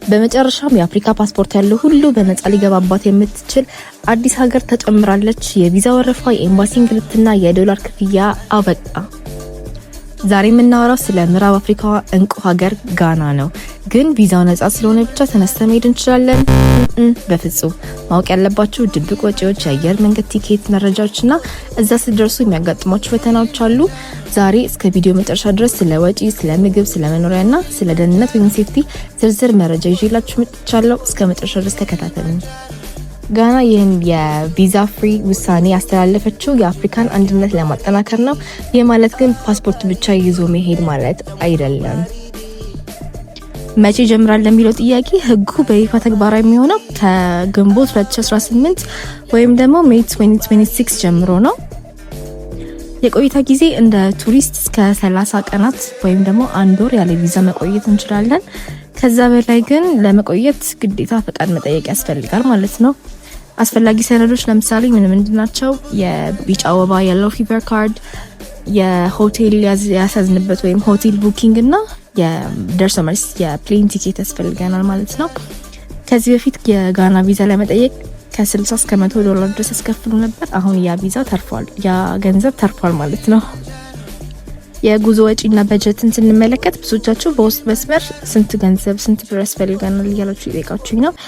በመጨረሻም የአፍሪካ ፓስፖርት ያለው ሁሉ በነፃ ሊገባባት የምትችል አዲስ ሀገር ተጨምራለች። የቪዛ ወረፋ፣ የኤምባሲ እንግልትና የዶላር ክፍያ አበቃ። ዛሬ የምናወራው ስለ ምዕራብ አፍሪካዋ እንቁ ሀገር ጋና ነው። ግን ቪዛው ነፃ ስለሆነ ብቻ ተነስተን መሄድ እንችላለን? በፍጹም። ማወቅ ያለባችሁ ድብቅ ወጪዎች፣ የአየር መንገድ ቲኬት መረጃዎችና እዛ ስትደርሱ የሚያጋጥሟችሁ ፈተናዎች አሉ። ዛሬ እስከ ቪዲዮ መጨረሻ ድረስ ስለ ወጪ፣ ስለ ምግብ፣ ስለ መኖሪያና ስለ ደህንነት ወይም safety ዝርዝር መረጃ ይዤላችሁ መጥቻለሁ። እስከ መጨረሻ ድረስ ተከታተሉኝ። ጋና ይህን የ visa free ውሳኔ ያስተላለፈችው የአፍሪካን አንድነት ለማጠናከር ነው። ይህ ማለት ግን ፓስፖርት ብቻ ይዞ መሄድ ማለት አይደለም። መቼ ይጀምራል ለሚለው ጥያቄ፣ ህጉ በይፋ ተግባራዊ የሚሆነው ከግንቦት 2018 ወይም ደግሞ May 2026 ጀምሮ ነው። የቆይታ ጊዜ እንደ ቱሪስት እስከ 30 ቀናት ወይም ደግሞ አንድ ወር ያለ ቪዛ መቆየት እንችላለን። ከዛ በላይ ግን ለመቆየት ግዴታ ፈቃድ መጠየቅ ያስፈልጋል ማለት ነው። አስፈላጊ ሰነዶች ለምሳሌ ምን ምንድን ናቸው? የቢጫ ወባ yellow fever card፣ የሆቴል ያስያዝንበት ወይም hotel booking እና የደርሶ መልስ የ plane ticket ያስፈልገናል ማለት ነው። ከዚህ በፊት የጋና ቪዛ ለመጠየቅ ከ60 እስከ 100 ዶላር ድረስ ያስከፍሉ ነበር። አሁን ያ ቪዛ ተርፏል፣ ያ ገንዘብ ተርፏል ማለት ነው። የጉዞ ወጪና በጀትን ስንመለከት ብዙዎቻችሁ በውስጥ መስመር ስንት ገንዘብ፣ ስንት ብር ያስፈልገናል እያላችሁ ይጠይቃችሁኝ ነው።